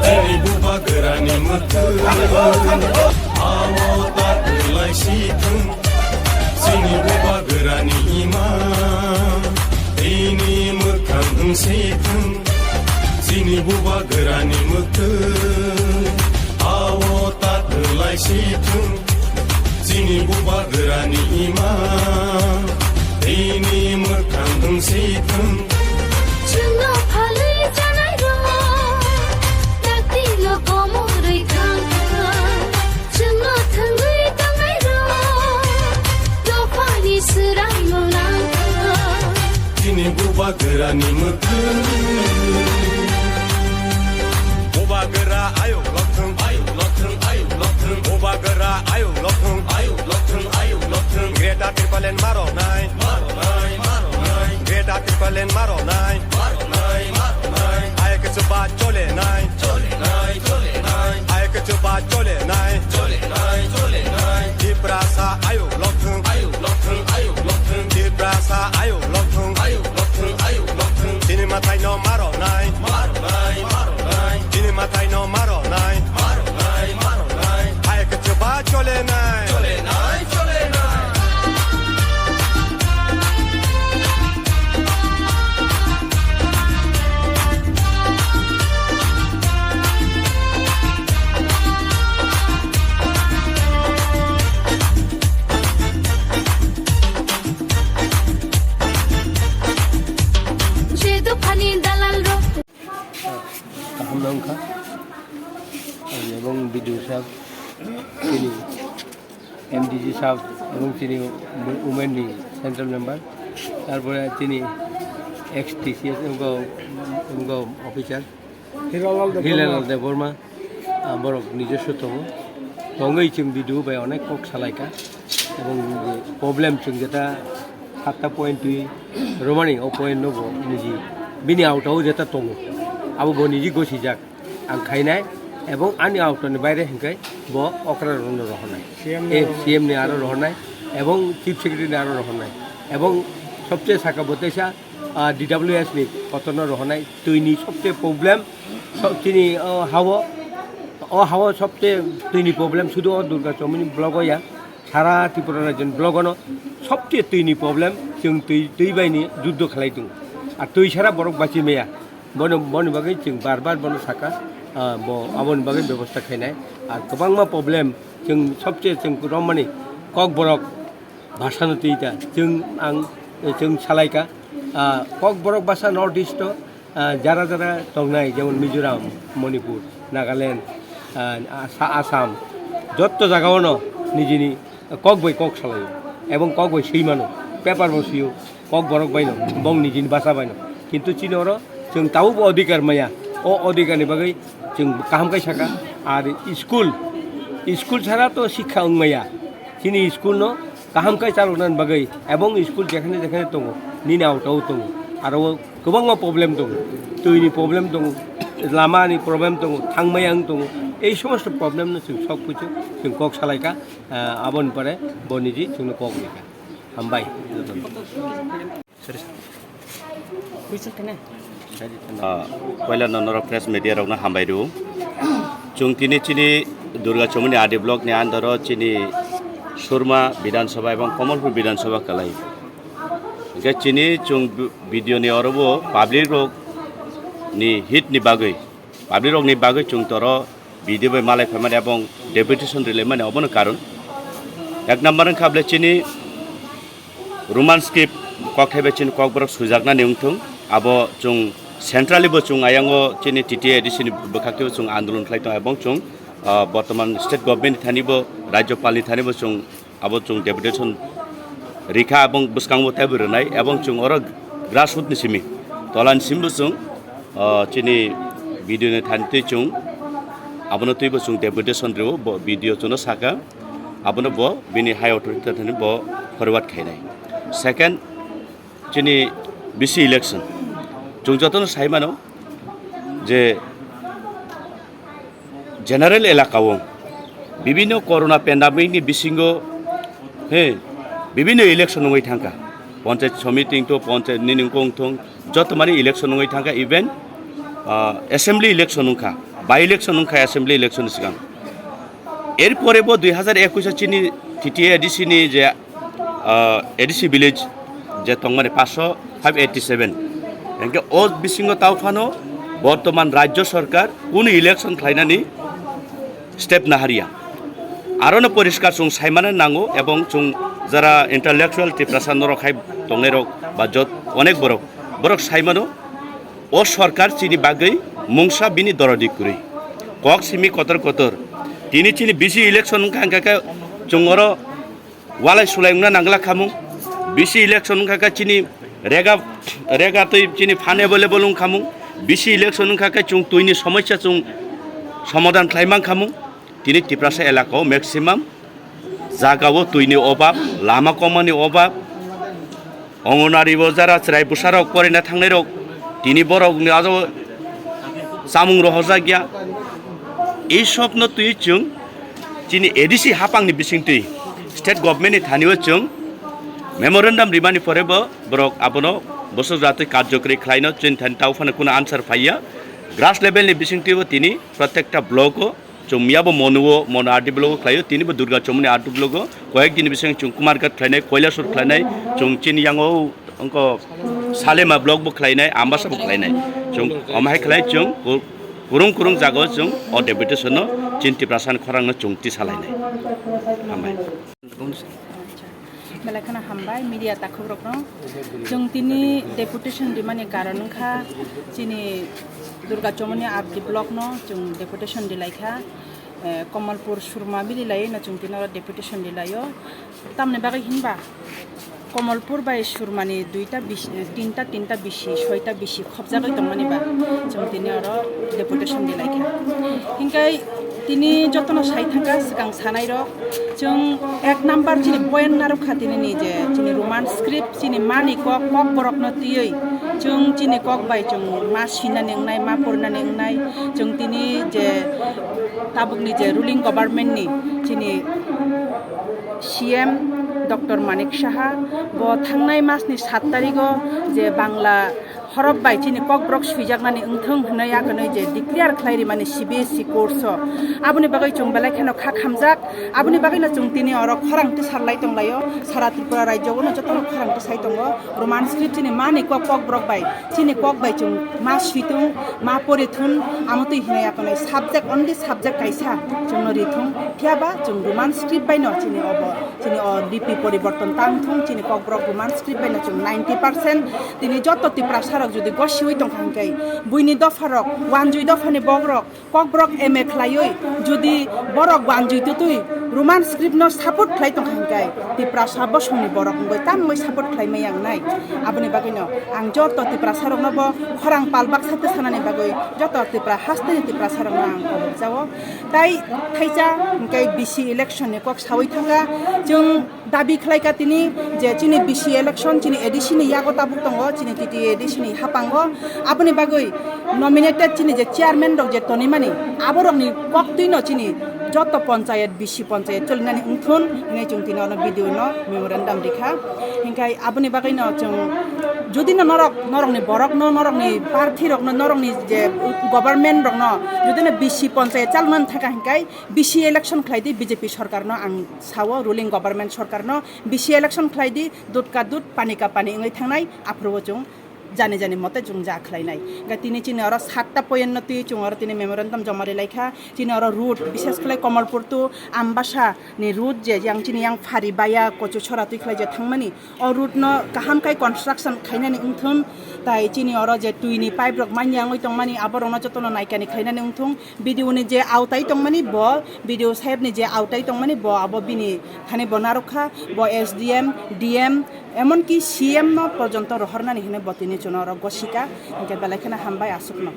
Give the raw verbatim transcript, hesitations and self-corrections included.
Chini bubagrani mwkhwtwng, amo ta kwlai si thung. Chini bubagrani ima, tini mwkhang wng si thung. Chini bubagrani mwkhwtwng, amo ta kwlai si thung. Chini bubagrani ima, tini mwkhang wng si thung. Chwngno phalwi chanai rok, daktino komorwi thang thang. Chwngno thwngwi tangnai rok, dophani swrangno nang thang. Chini bubagrani mwkhwtwng. Bubagra ayuk lokthwng, ayuk lokthwng, ayuk lokthwng. Bubagra ayuk lokthwng, ayuk lokthwng, ayuk lokthwng. Greater Tipraland maro nai, maro nai, maro nai. Greater Tipraland maro nai, maro nai, maro nai. Ayuk chuba chole nai, chole nai, chole nai. Ayuk chuba chole nai, chole nai, chole nai. Tiprasa ayuk lokthwng, ayuk lokthwng, ayuk lokthwng. Tiprasa ayuk lokthwng, ayuk lokthwng, ayuk lokthwng. Chini mwtai no maro nai, maro nai, maro nai. Chini mwtai no maro nai, maro nai, maro nai. Ayuk chuba chole nai, chole nai, chole nai. Je dophani dalal rok. Kaham nang kha. Ebong B D O sahab, chini M D C sahab, ebong chini women ni central member, tarpore chini ex T C S wngkha, wngkha officer. Hiralal Debbarma. Hiralal Debbarma, ah, borok nijoswo tongo. Tongwi chwng B D O bai onek kok salaikha. Ebong je problem chwng jeta satta point twi romani, o point no bo niji bini auto o jeta tongo. Abo bo niji gosijak ang khainai, ebong ani auto ni baire hinkai bo okra rokno rohornai. C M ni Eh, aro C M ni aro rohornai, ebong Chief Secretary ni aro rohornai. Ebong sobche saka bo teisa, ah, D W S ni kotorno rohornai, twi ni sobche problem, so-, chini, oh, hao, oh, hao sobche twi ni problem sudu o Durga Chomini block o ya, sara Tripura rajyo ni block o no sobche twi ni problem, chwng twi, twi bai ni juddo khlai tongo. A twi sara borok bachi maya, bono, boni bagwi chwng bar bar bono saka, ah, bo aboni bagwi bebosta khainai. A kwbangma problem chwng sobche chwng romani Kokborok bhasano twi ta. Chwng ang, chwng salaikha, ah, Kokborok bhasa North East o, ah, jara jara tongnai, jemon Mizoram, Manipur, Nagaland, ah, Asa-, Assam, jotto jagao no nijini kok bai kok salaio, ebong kok bai swi mano, paper bo swiyo, Kokborok bai no, bong nijini bhasa bai no. Kintu chini oro chwng tabuk bo odhikar maya, o odhikar ni bagwi chwng kaham khe saka, ar school, school sara to sikha wng maya, chini school no kaham khe chaloknani bagwi, ebong school jekhane jekhane tongo, nini auto o tongo, aro o kwbangma problem tongo, twi ni problem tongo, lama ni problem tongo, thangmaya wng tongo, ei somosto problem no chwng sok phuchu chwng kok salaikha, ah, aboni pore bo niji chwngno kok rikha. Hambai. Ah, poila no norok press media rokno hambai rw. Chwng tini chini Durga Chomoni R D block ni under o chini Surma Bidhan Sabha ebong Kamalpur Bidhan Sabha kwlai. Hwnkhe chini chwng video ni oro bo public rok ni hit ni bagwi, public rok ni bagwi chwng toro video bai malai phaimani ebong deputation rwlaimani obono karon. Ek number wngkha bwle chini Roman script kokthai bai chini Kokborok swijaknani wngthung. Abo chwng centrally bo chwng ayango chini T T A D C ni bwkhak teibo chwng andolon khlai tongo, ebong chwng, ah, bortoman state government ni thani bo, rajyopal ni thani bo chwng abo chwng deputation rikha, ebong bwskango teibo rwnai, ebong chwng oro grassroot ni simi, tola ni simi bo chwng, ah, chini video ni thani twi chwng abono twibo chwng deputation rwo, bo video chwngno saka. Abono bo bini high authority thani bo forward khainai. Second, chini B C election. Chwng jotono sai mano je general elaka o bibinno corona pandemic ni bisingo, he, bibinno election wngwi thangkha. Panchayat somiti wngthung, panchayat nini wngkha wngthung, joto mani election wngwi thangkha, even, ah, assembly election wngkha, by election wngkha assembly election ni swkang. Erpore bo dui hazar ekush o chini T T A A D C ni je, ah, A D C village je tongmani paanch sho five eighty seven. Hingke o bisingo tao phano bortoman rajyo sarkar kunu election khlainani step naharya. Arono poriskar chwng saimano nango ebong chwng jara intellectual Tiprasa norok hai tongnairok ba jot onek borok, borok saimano o sarkar chini bagwi mungsa bini dorodi kwrwi. Kok simi kotor kotor. Tini chini B C election wngkha hingkha khe chwng oro walai sulai wngna nangla khamung. B C election wngkha khe chini rega, rega twi chini phan available wngkhamung. B C election wngkha khe chwng twini somosya chwng somadhan khlai mankhamung. Tini Tiprasa elaka o maximum jaga o twini obab, lama komani obab, Anganwadi bo jara chwrai bwsarok poraina thangnairok tini borokni aro chamung rohorjak ya. Ei sobno twi chwng chini A D C hapangni bisingtwi state government ni thani o chwng memorandum rimani pore bo borok abono bwswk jatwi karjokori khlaino chini thani tao phano kunu answer phaiya. Grass level ni bisingtwi bo tini protekta block o Chwng miyabo Monu o, Monu R D block o khlaio, tini bo Durga Chomoni R D block o, koyek dini bising chwng Kumarghat khlainai, Koilasur khlainai, chwng chini yango wngkho Salema block bo khlainai, Ambasa bo khlainai. Chwng omo hai khlai chwng ku-, kurung kurung jaga o chwng o deputation no chini Tiprasa ni khorang no chwng tisa lainai. Hambai. Belai kheno hambai media takhukrokno. Chwng tini deputation rimani karon wngkha chini Durga Chomoni R D block no chwng deputation rilaikha. Eh, Komolpur Surma bili laiwi no chwng tini oro deputation rilaio. Tamni bagwi hinba Komolpur bai Surmani duita bisi, tinta, tinta bisi, soita bisi khobjagwi tongmani ba chwng tini oro deputation rilaikha. Hinkhe tini jotono sai thangkha swkang sanairok, chwng ek number chini point narwkha tini ni je chini Roman script chini mani kok, kokborokno twiwi chwng chini kok bai chwng ma sinani wngnai, ma porinani wngnai, chwng tini je tabukni je ruling government ni chini C M Doctor Manik Saha bo thangnai masni sat tarigo je Bangla horop bai chini kokborok swijaknani wngthung hwnwi akhwnwi je declare khlai rimani C B S E course o. Aboni bagwi chwng belai kheno kha khamjak. Aboni bagwino chwng tini oro khorang tisar lai tonglaio. Sara Tripura rajyo o no jotono khorang tisai tongo. Roman script chini mani kok, kokborok bai, chini kok bai chwng ma switung, ma porithun, amo twi hinwi akhwnwi subject, only subject kaisa chwngno rithung. Phiyaba chwng Roman script baino chini obo, chini o lipi poriborton tang thung, chini kokborok Roman script baino chwng ninety percent. Tini joto Tiprasarok jodi gosiwi tongkha hinkhe, buini dopharok, wanjwi dophani bokrok, kokborok M A khlaiwi, jodi borok wanjwi twtwi Roman script no support khlai tongkha hinkhe, Tiprasa bosongni borok wngwi tamwi support khlai maya wngnai. Aboni bagwino ang joto Tiprasarokno bo khorang pal baksa tisanani bagwi joto Tipra hasteni Tiprasarokno ang kobok jao. Tai thaisa hinkhe B C election ni kok sawi thangkha, chwng dabi khlai kha tini je chini B C election chini A D C ni yago tabuk tongo, chini T T A A D C ni hapango. Aboni bagwi nominated chini je chairman rok je tonimani, aborokni koktwino chini joto panchayat, B C panchayat cholinani wngthun hinwi chwng tini ono B D O no memorandum rikha. Hinkhe aboni bagwino chwng jodi no norok, norokni borokno, norokni party rokno, norokni je government rokno jodi no B C panchayat chalnani thangkha hinkhe B C election khlai di, B J P sorkarno ang sao, ruling government sorkarno B C election khlai di, dut ka dut, pani ka pani wngwi thangnai, aphuru o chwng jani jani mote chwng ja khlainai. Hingkhe tini chini oro satta point no twi chwng oro tini memorandum joma ri laikha, chini oro road, bishes khlai Komolpur to Ambasa ni road je yang chini yang phari baya kochu chora twi khlai je thangmani, o road no kaham khai construction khainani wngthun, tai chini oro je twi ni pipe rok manya wngwi tongmani, aborokno jotono naikani khainani wngthung. B D O ni je autai tongmani bo, B D O saheb ni je autai tongmani bo, abo bini thani bo narwkha, bo S D M, D M, emonki C M no porjonto rohornani hinwi bo tini chwngno oro gosika, hinkhe belai kheno hambai aswkno.